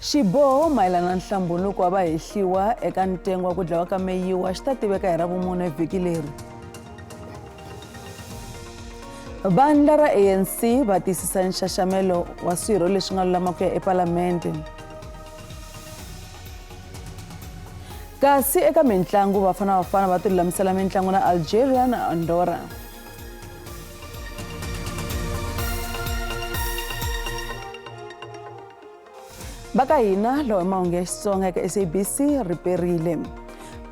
Xiboho mayelana na nhlambuluko wa vahehliwa eka ntengo wa ku dlawa ka Meyiwa xi ta tiveka hi Ravumune vhiki leri. Vandla ra ANC va tiyisisa nxaxamelo wa swirho leswi nga lulama ku ya ePalamende. Kasi eka mintlangu Bafana Bafana va tilulamisela mintlangu na Algeria na Andorra. Va ka hina lowu i mahungu ya Xitsonga eka SABC ri perile.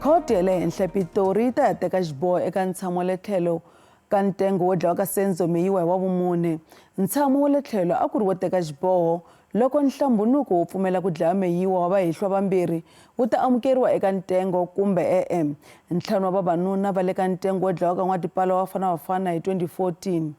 Khoto ya le henhla ePitori yi ta ya teka xiboho eka ntshamo wa le tlhelo ka ntengo wo dlawa ka Senzo Meyiwa hi Wavumune. Ntshamo wa le tlhelo a ku ri wo teka xiboho loko nhlambunuko wo pfumela ku dlaya Meyiwa wa vahehliwa vambirhi wu ta amukeriwa eka ntengo kumbe e-e. Ntlhanu wa vavanuna va le ka ntengo wo dlawa ka n'watipala wa Bafana Bafana hi 2014.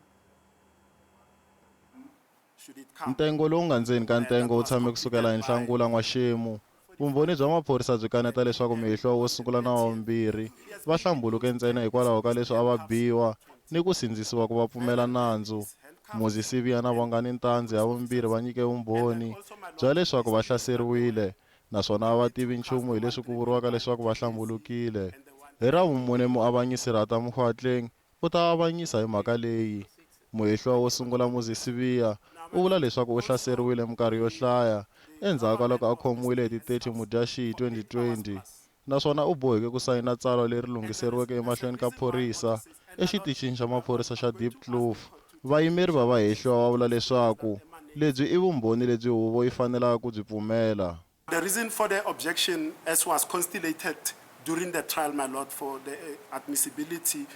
Ntengo lowu nga ndzeni ka ntengo wu tshame ku sukela hi Nhlangula n'waxemu. Vumbhoni bya maphorisa byi kaneta leswaku muhehliwa wo sungula na wa vumbirhi va hlambuluke ntsena hikwalaho ka leswi a va biwa ni ku sindzisiwa ku va pfumela nandzu. Muzi Sibiya na Bongani Ntanzi havumbirhi va nyike vumbhoni bya leswaku va hlaseriwile naswona a va tivi nchumu hi leswi ku vuriwaka leswaku va hlambulukile. Hi Ravumune muavanyisi Ratha Mokgoatlheng U ta avanyisa hi mhaka leyi. Muhehliwa wo sungula Muzi Sibiya u vula leswaku u hlaseriwile minkarhi yo hlaya endzhaku ka loko a khomiwile hi ti 30 Mudyaxihi 2020 naswona u boheke ku sayina tsalwa leri lunghiseriweke emahlweni ka phorisa exitichini xa maphorisa xa Diepkloof. Vayimeri va vahehliwa va vula leswaku lebyi i vumbhoni lebyi huvo yi fanelaka ku byi pfumela. The reason for the objection, as was constellated during the trial, my lord, for the admissibility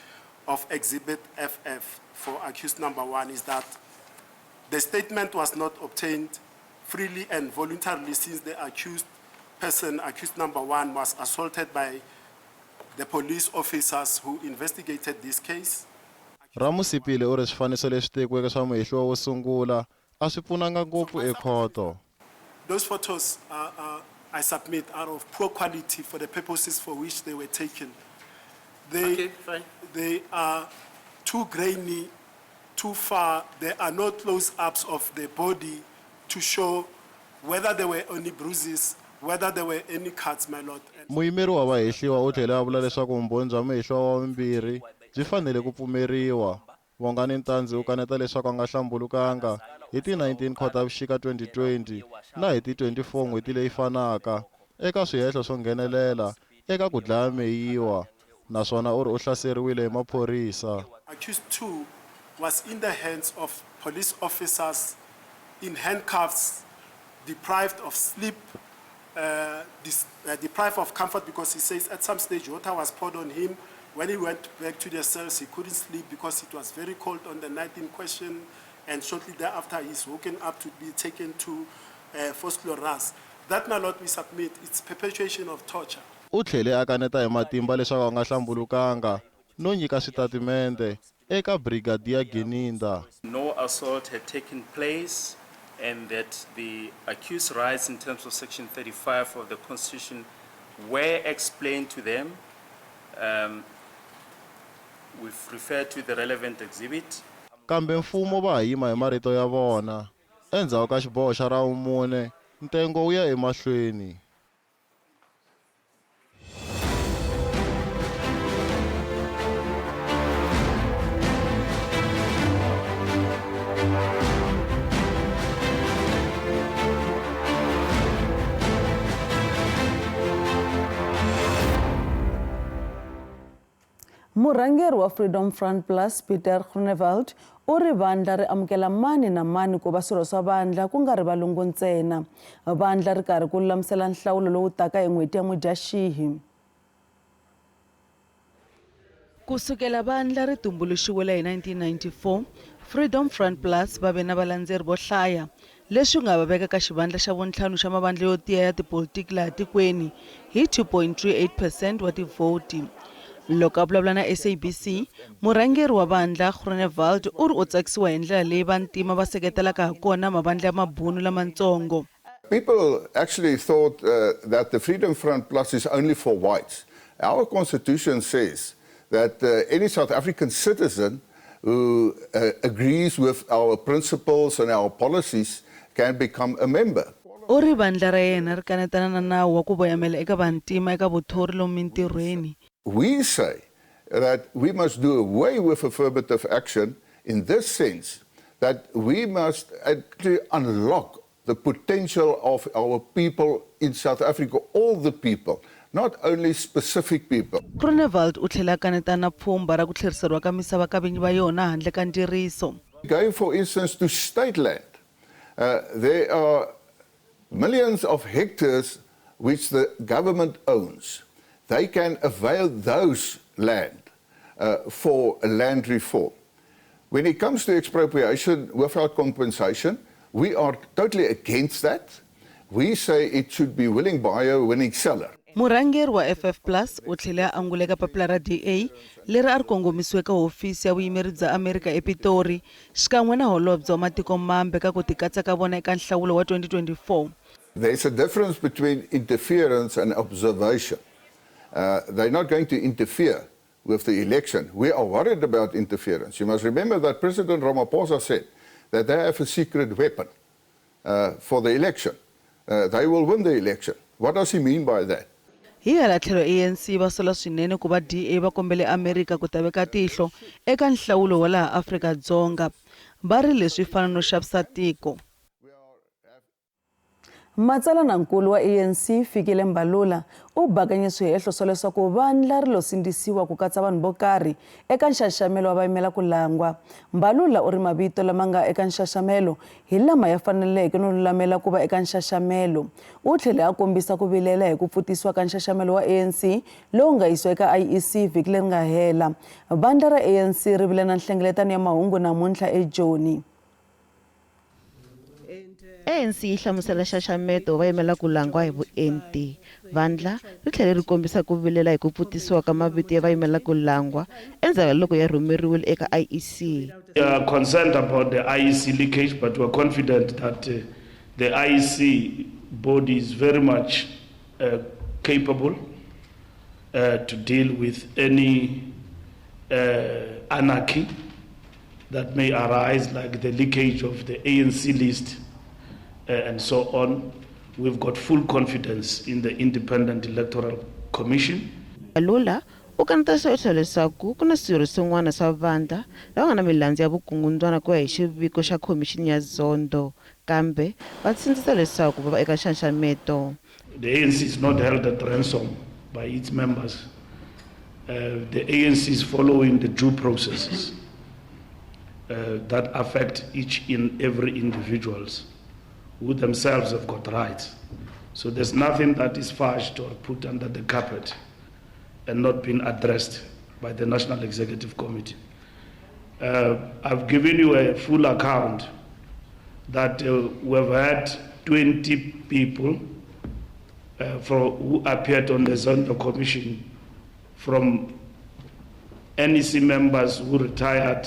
of Exhibit FF for accused number one is that the statement was not obtained freely and voluntarily since the accused person, accused number one, was assaulted by the police officers who investigated this case. Ramosepele u ri swifaniso leswi tekiweke swa muhehliwa wo sungula a swi pfunanga ngopfu ekhoto. Those photos are, are, I submit are of poor quality for the purposes for which they were taken. They, Okay, fine. They are too grainy, too far. There are no close-ups of the body to show whether there were any bruises, whether there were any cuts, my lord. And Muyimeri wa vahehliwa u tlhele a vula leswaku vumbhoni bya muhehliwa wa vumbirhi byi fanele ku pfumeriwa. Bongani Ntanzi u kaneta leswaku a nga hlambulukanga hi ti 19 Khotavuxika 2020 na hi ti 24 n'hweti leyi fanaka eka swihehlo swo nghenelela eka ku dlaya Meyiwa naswona u ri u hlaseriwile hi maphorisa. Accused 2 was in the hands of police officers in handcuffs, deprived of sleep, deprived of comfort because he says at some stage water was poured on him. When he went back to the cells, he couldn't sleep because it was very cold on the night in question. And shortly thereafter, he's woken up to be taken to Vosloorus. That, my lord, we submit, it's perpetuation of torture. U tlhele a kaneta hi matimba leswaku a nga hlambulukanga no nyika switatimende eka Brigadier Gininda. No assault had taken place and that the accused rights in terms of section 35 of the Constitution were explained to them. We've referred to the relevant exhibit. Kambe mfumo va ha yima hi marito ya vona. Endzhaku ka xiboho xa Ravumune, ntengo wu ya emahlweni. Murhangeri wa Freedom Front Plus Pieter Groenewald u ri vandla ri amukela mani na mani ku va swirho swa vandla ku nga ri valungu ntsena. Vandla ri karhi ku lulamisela nhlawulo lowu taka hi n'hweti ya Mudyaxihi. Ku sukela vandla ri tumbuluxiwile hi 1994, Freedom Front Plus va ve na valandzeri vo hlaya, leswi nga va veka ka xivandla xa vuntlhanu xa mavandla yo tiya ya tipolitiki laha tikweni hi 2.38 percent wa tivhoti. Loko a vulavula na SABC, murhangeri wa vandla Groenewald u ri u tsakisiwa hi ndlela leyi vantima va seketelaka ha kona mavandla ya mabunu lamantsongo. People actually thought that the Freedom Front Plus is only for whites. Our constitution says that any South African citizen who agrees with our principles and our policies can become a member. U ri vandla ra yena ri kanetana na nawu wa ku voyamela eka vantima eka vuthori lomu mintirhweni. We say that we must do away with affirmative action in this sense that we must actually unlock the potential of our people in South Africa, all the people, not only specific people. Groenewald u tlhele a kanetana na pfhumba ra ku tlheriseriwa ka misava ka vinyi va yona handle ka ndziriso. Going, for instance, to state land, there are millions of hectares which the government owns. They can avail those land for land reform. When it comes to expropriation without compensation, we are totally against that. We say it should be willing buyer, willing seller. Murhangeri wa FF Plus u tlhele a angula eka papila ra DA leri a ri kongomisiwe eka hofisi ya vuyimeri bya Amerika ePitori xikan'we na holobye wa matiko mambe ka ku tikatsa ka vona eka nhlawulo wa 2024. There's a difference between interference and observation. They're not going to interfere with the election. We are worried about interference. You must remember that President Ramaphosa said that they have a secret weapon for the election. They will win the election. What does he mean by that? Hi hala tlhelo ANC va sola swinene ku va DA va kombele Amerika ku ta veka tihlo eka nhlawulo wa laha Afrika-Dzonga. Va ri leswi fana no xavisa tiko. Matsalanankulu wa ANC Fikile Mbalula u bakanye swihehlo swa leswaku vandla ri lo sindzisiwa ku katsa vanhu vo karhi eka nxaxamelo wa vayimela ku langwa. Mbalula u ri mavito lama nga eka nxaxamelo hi lama ya faneleke no lulamela ku va eka nxaxamelo. U tlhele a kombisa ku vilela hi ku pfutisiwa ka nxaxamelo wa ANC lowu nga yisiwa eka IEC vhiki leri nga hela. Vandla ra ANC ri vile na nhlengeletano ya mahungu namuntlha eJoni. ANC yi hlamusela nxaxameto wa vayimela ku langwa hi vuenti. Vandla ri tlhele ri kombisa ku vilela hi ku pfutisiwa ka mavito ya vayimela ku langwa endzhaku ka loko ya rhumeriwile eka IEC. We are concerned about the IEC leakage, but we are confident that the IEC body is very much capable to deal with any anarchy that may arise, like the leakage of the ANC list and so on. We've got full confidence in the Independent Electoral Commission. Mbalula u kaneta swihehlo leswaku ku na swirho swin'wana swa vandla lava nga na milandzu ya vukungundzwana ku ya hi xiviko xa khomixini ya Zondo, kambe va sindzisa leswaku va va eka nxaxameto. The ANC is not held at ransom by its members. The ANC is following the due processes that affect each and every individuals who themselves have got rights. So there's nothing that is fudged or put under the carpet and not been addressed by the National Executive Committee. I've given you a full account that we've had 20 people who appeared on the Zondo Commission from NEC members who retired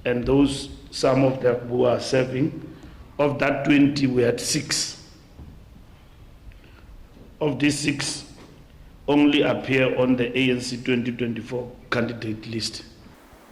and those, some of them who are serving. Of that 20, we had 6. Of these 6, only appear on the ANC 2024 candidate list.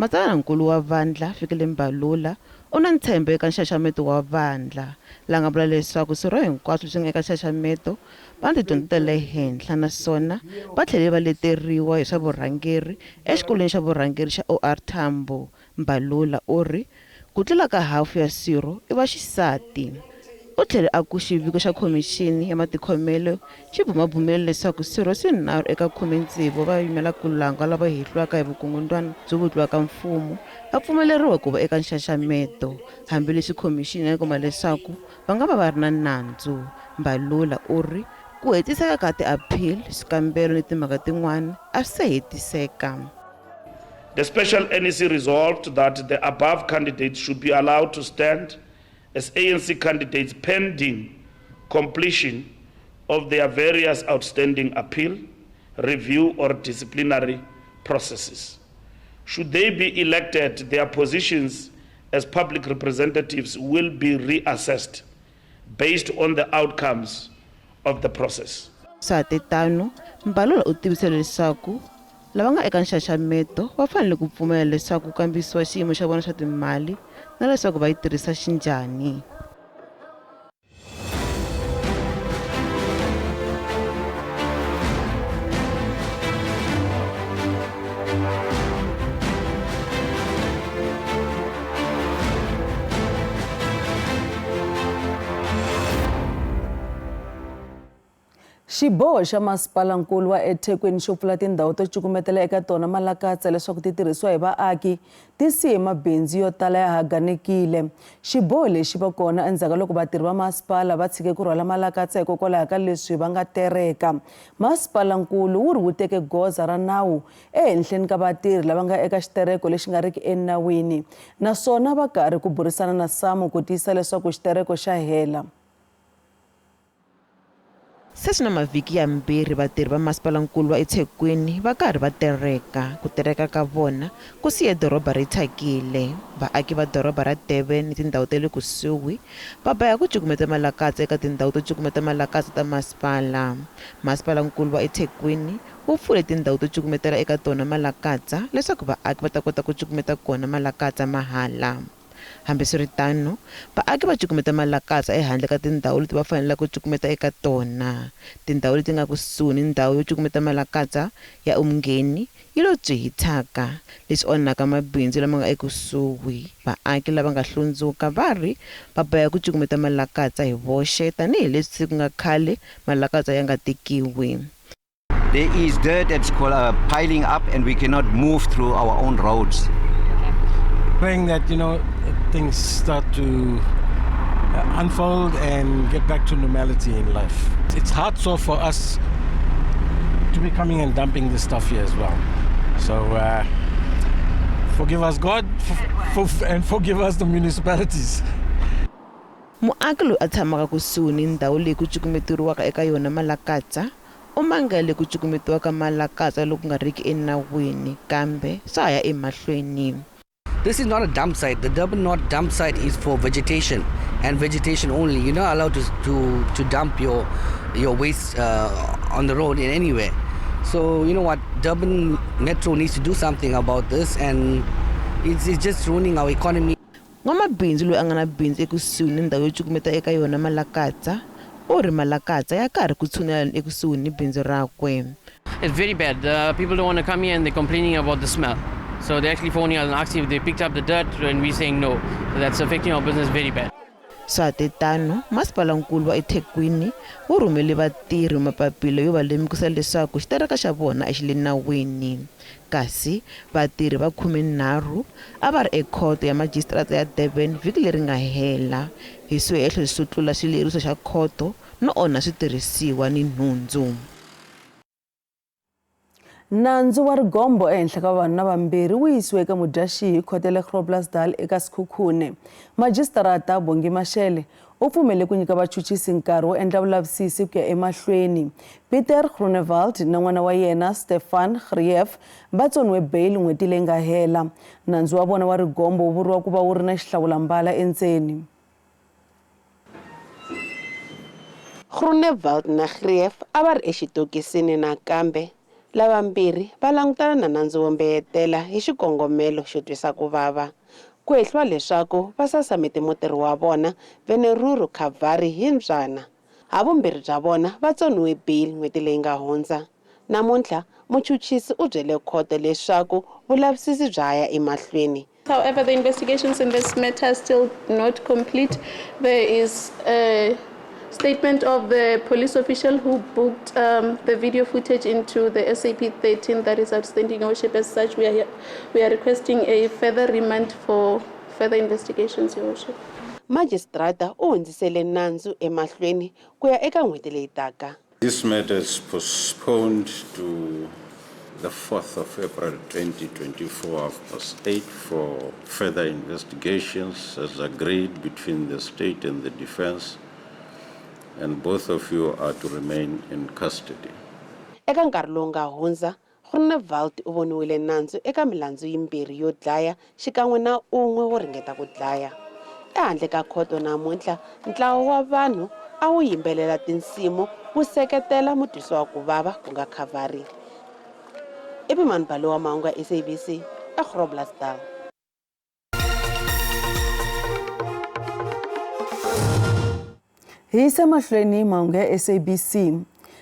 Matsalanankulu wa vandla Fikile Mbalula u na ntshembo eka nxaxameto wa vandla, la nga vula leswaku swirho hinkwaswo leswi nga eka nxaxameto va na tidyondzo ta le henhla naswona va tlhele va leteriwa hi swa vurhangeri exikolweni xa vurhangeri xa OR Tambo. Mbalula u ri ku tlula ka hafu ya swirho i va xisati. U tlhele a ku xiviko xa khomixini ya matikhomelo xi bumabumele leswaku swirho swinharhu eka 16 va yimela ku langwa lava hehliwaka hi vukungundzwana byo vutliwa ka mfumo va pfumeleriwa ku va eka nxaxameto, hambileswi khomixini ya kuma leswaku va nga va va ri na nandzu. Mbalula u ri ku hetiseka ka ti-appeal, swikambelo ni timhaka tin'wana a swi se hetiseka. The special NEC resolved that the above candidates should be allowed to stand as ANC candidates pending completion of their various outstanding appeal, review or disciplinary processes. Should they be elected, their positions as public representatives will be reassessed based on the outcomes of the process. Swa tano, Mbalula u tivise leswaku lava nga eka nxaxameto va fanele ku pfumela leswaku ku kambisisiwa xiyimo xa vona xa timali na leswaku va yi tirhisa xinjhani. Xiboho xa masipalankulu wa eThekwini xo pfula tindhawu to cukumetela eka tona malakatsa leswaku ti tirhisiwa hi vaaki ti siye mabindzu yo tala ya haganekile. Xiboho lexi va kona endzhaku ka loko vatirhi va masipala va tshike ku rhwala malakatsa hikokwalaho ka leswi va nga tereka. Masipalankulu wu ri wu teke goza ra nawu ehenhleni ka vatirhi lava nga eka xitereko lexi nga riki enawini naswona va karhi ku burisana na SAMU ku tiyisisa leswaku xitereko xa hela. Se swi na mavhiki yambirhi vatirhi va masipalankulu wa eThekwini va karhi va tereka. Ku tereka ka vona ku siye doroba ri thyakile. Vaaki va doroba ra Durban ni tindhawu ta le kusuhi va boheka ku cukumeta malakatsa eka tindhawu to cukumeta malakatsa ta masipala. Masipalankulu wa eThekwini wu pfule tindhawu to cukumetela eka tona malakatsa leswaku vaaki va ta kota ku cukumeta kona malakatsa mahala. Hambiswiritano, vaaki va cukumeta malakatsa ehandle ka tindhawu leti va faneleke ku cukumeta eka tona. Tindhawu leti nga kusuhi ni ndhawu yo cukumeta malakatsa ya Umngeni yi lo tswi hi thyaka, leswi onhaka mabindzu lama nga ekusuhi. Vaaki lava nga hlundzuka va ri va boheka ku cukumeta malakatsa hi voxe tanihi leswi se ku nga khale malakatsa ya nga tekiwi. There is dirt that's piling up and we cannot move through our own roads. Praying that, you know, things start to unfold and get back to normality in life. It's hard so for us to be coming and dumping this stuff here as well. So forgive us, God, and forgive us the municipalities. Muaki loyi a tshamaka kusuhi ni ndhawu leyi ku cukumeteriwaka eka yona malakatsa u mangale ku cukumetiwa ka malakatsa loku nga riki enawini kambe swa ha ya emahlweni. This is not a dump site. The Durban North dump site is for vegetation and vegetation only. You're not allowed to dump your waste on the road in anywhere. So you know what, Durban Metro needs to do something about this, and it's just ruining our economy. N'wamabindzu loyi a nga na bindzu ekusuhi ni ndhawu yo cukumeta eka yona malakatsa u ri malakatsa ya karhi ku tshunela ekusuhi ni bindzu rakwe. It's very bad. People don't want to come here and they're complaining about the smell. So they're actually phoning us and asking if they picked up the dirt, and we're saying no. So that's affecting our business very bad. Swa te tano, masipalankulu wa eThekwini wu rhumele vatirhi mapapila yo va lemukisa leswaku xitereka xa vona a xi le nawini. Kasi vatirhi va 13 a va ri ekhoto ya majisitarata ya Durban vhiki leri nga hela hi swihehlo swo tlula xileriso xa khoto no onha switirhisiwa ni nhundzu. Nandzu wa rigombo ehenhla ka vavanuna vambirhi wu yisiwe eka Mudyaxihi hi khoto ya le Groblersdal eka Sekhukhune. Majisitarata Bongi Mashele u pfumele ku nyika vachuchisi nkarhi wo endla vulavisisi ku ya emahlweni. Peter Groenewald na n'wana wa yena Stefan Greef va tsoniwe bail n'hweti leyi nga hela. Nandzu wa vona wa rigombo wu vuriwa ku va wu ri na xihlawulambala endzeni. Groenewald na Greef a va ri exitokisini nakambe. Lavambirhi va langutana na nandzu wo mbeyetela hi xikongomelo xo twisa ku vava. Ku hehliwa leswaku va sasamete mutirhi wa vona Veneruru Kavari hi mbyana. Havumbirhi bya vona va tsoniwe bail n'hweti leyi nga hundza. Namuntlha muchuchisi u byele khoto leswaku vulavisisi bya ya emahlweni. However, the investigations in this matter are still not complete. There is a statement of the police official who booked the video footage into the SAP 13 that is outstanding, Your Worship. As such, we are requesting a further remand for further investigations, Your Worship. Majisitarata u hundzisele nandzu emahlweni ku ya eka n'hweti leyi taka. This matter is postponed to the 4th of April 2024, 8:30, for further investigations as agreed between the state and the defense, and both of you are to remain in custody. Eka nkarhi lowu nga hundza, Groenewald u voniwile nandzu eka milandzu yimbirhi yo dlaya xikan'we na un'we wo ringeta ku dlaya. Ehandle ka khoto namuntlha, ntlawa wa vanhu a wu yimbelela tinsimu wu seketela mutwisi wa ku vava ku nga Kavari. I Pimani Balo wa mahungu ya SABC eGroblersdal. Hi yisa mahlweni mahungu ya SABC.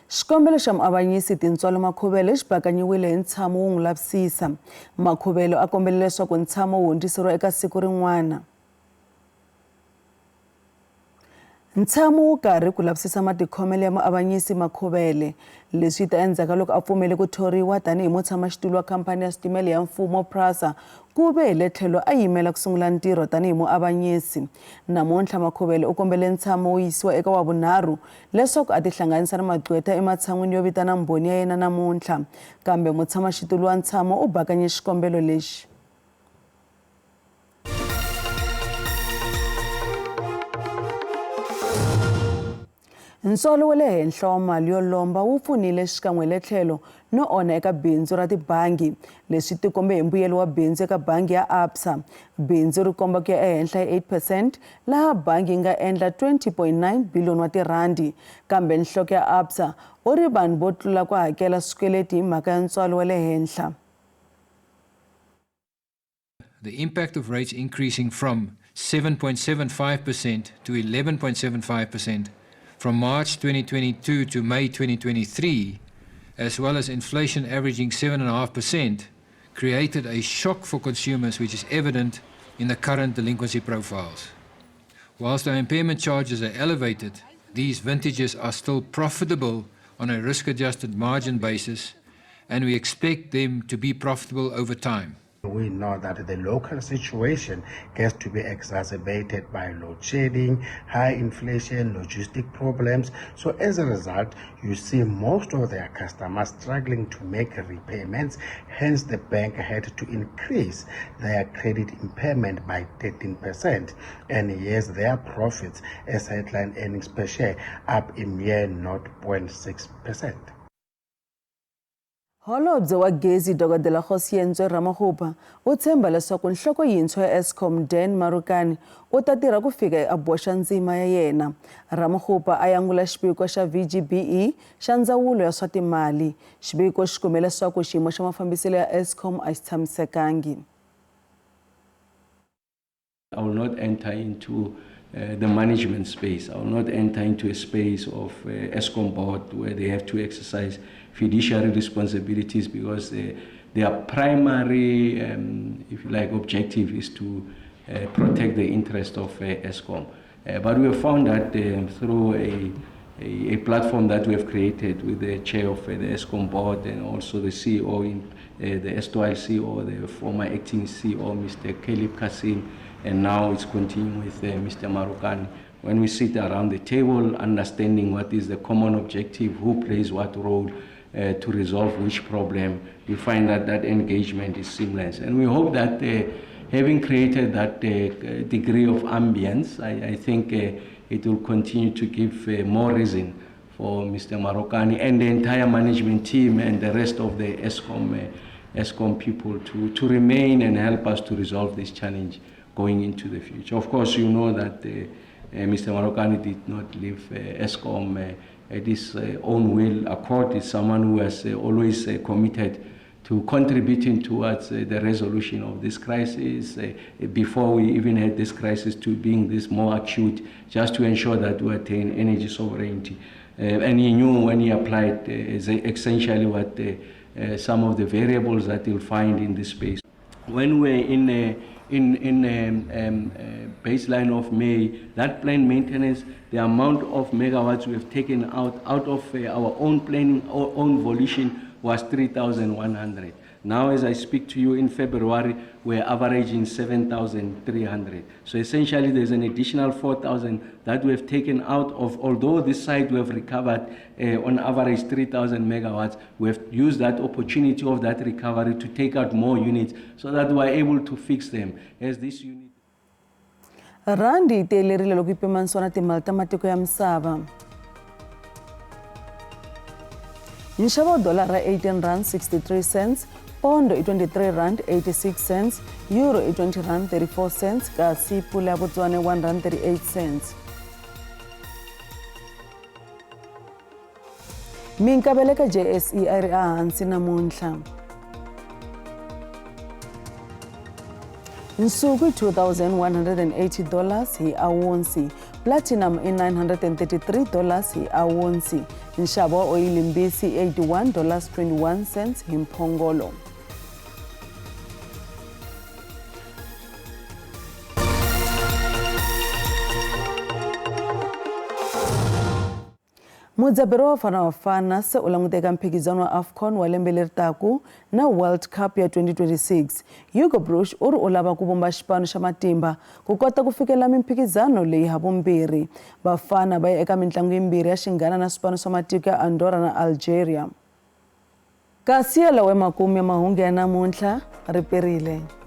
Xikombelo xa muavanyisi Tintswalo Makhuvele xi bakanyiwile hi ntshamo wo n'wi lavisisa. Makhuvele a kombele leswaku ntshamo wu hundziseriwa eka siku rin'wana. Ntshamo wu karhi ku lavisisa matikhomelo ya muavanyisi Makhuvele. Leswi ta endzhaku ka loko a pfumele ku thoriwa tanihi mutshamaxitulu wa khampani ya switimela ya mfumo PRASA ku ve hi le tlhelo a yimela ku sungula ntirho tanihi muavanyisi. Namuntlha Makhuvele u kombele ntshamo wu yisiwa eka Wavunharhu leswaku a tihlanganisa na magqwetha ematshan'wini yo vitana mbhoni ya yena namuntlha. Kambe mutshamaxitulu wa ntshamo u bakanye xikombelo lexi. Ntswalo wa le henhla wa mali yo lomba wu pfunile xikan'we le tlhelo no onha eka bindzu ra tibangi. Leswi tikombe hi mbuyelo wa bindzu eka bangi ya Absa. Bindzu ri komba ku ya ehenhla hi 8 percent laha bangi yi nga endla 20.9 biliyoni wa tirhandi. Kambe nhloko ya Absa u ri vanhu vo tlula ku hakela swikweleti hi mhaka ya ntswalo wa le henhla. The impact of rates increasing from 7.75% to 11.75% from March 2022 to May 2023, as well as inflation averaging 7.5%, created a shock for consumers, which is evident in the current delinquency profiles. Whilst our impairment charges are elevated, these vintages are still profitable on a risk-adjusted margin basis, and we expect them to be profitable over time. We know that the local situation gets to be exacerbated by load shedding, high inflation, logistic problems. So as a result, you see most of their customers struggling to make repayments. Hence, the bank had to increase their credit impairment by 13%. And yes, their profits as headline earnings per share up a mere 0.6%. Holobye wa Gezi Dokodela Kgosientswe Ramokgopa u tshemba leswaku nhloko yintshwa ya Eskom Dan Marokane u ta tirha ku fika a boxa ndzima ya yena. Ramokgopa a yangula xiviko xa VGBE xa ndzawulo ya swa timali. Xiviko xi kume leswaku xiyimo xa mafambiselo ya Eskom a xi tshamisekangi. I will not enter into the management space. I will not enter into a space of Eskom board where they have to exercise fiduciary responsibilities, because their primary, if you like, objective is to protect the interest of Eskom. But we have found that through a platform that we have created with the chair of the Eskom board and also the CEO, the erstwhile CEO, the former acting CEO, Mr. Calib Cassim, and now it's continuing with Mr. Marokane. When we sit around the table, understanding what is the common objective, who plays what role to resolve which problem, we find that that engagement is seamless. And we hope that having created that degree of ambience, I think it will continue to give more reason for Mr. Marokane and the entire management team and the rest of the Eskom people to remain and help us to resolve this challenge going into the future. Of course, you know that Mr. Marokane did not leave Eskom at his own will. Accord is someone who has always committed to contributing towards the resolution of this crisis, before we even had this crisis to being this more acute, just to ensure that we attain energy sovereignty. And he knew when he applied is essentially what some of the variables that you'll find in this space. When we're in a baseline of May, that planned maintenance, the amount of megawatts we have taken out of our own planning, our own volition, was 3,100. Now, as I speak to you in February, we're averaging 7,300. So essentially, there's an additional 4,000 that we have taken out of, although this site we have recovered on average 3,000 megawatts, we have used that opportunity of that recovery to take out more units so that we're able to fix them as this unit. Randi yi tiyelerile loko yi pimanisiwa na timali ta matiko ya misava. Nxavo wa dolara 18 rand 63 cents, pondo i 23 rand 86 cents, euro i 20 rand 34 cents, kasi pula ya Botswana i 1 rand 38 cents. Minkavelo eka JSE a yi ri ehansi namuntlha. Nsuku i $2,180 hi awunsi, platinum i $933 hi awunsi, nxavo wa oyili mbisi i $81.21 hi mphongolo. Mudzaberi wa Bafana Bafana se u langute eka mphikizano wa AFCON wa lembe leri taku na World Cup ya 2026. Hugo Broos u ri u lava ku vumba xipano xa matimba ku kota ku fikelela mimphikizano leyi havumbirhi. Bafana va ye eka mintlangu yimbirhi ya xinghana na swipano swa matiko ya Andorra na Algeria. Kasi yalawo emakumu ya mahungu ya namuntlha, ri perile.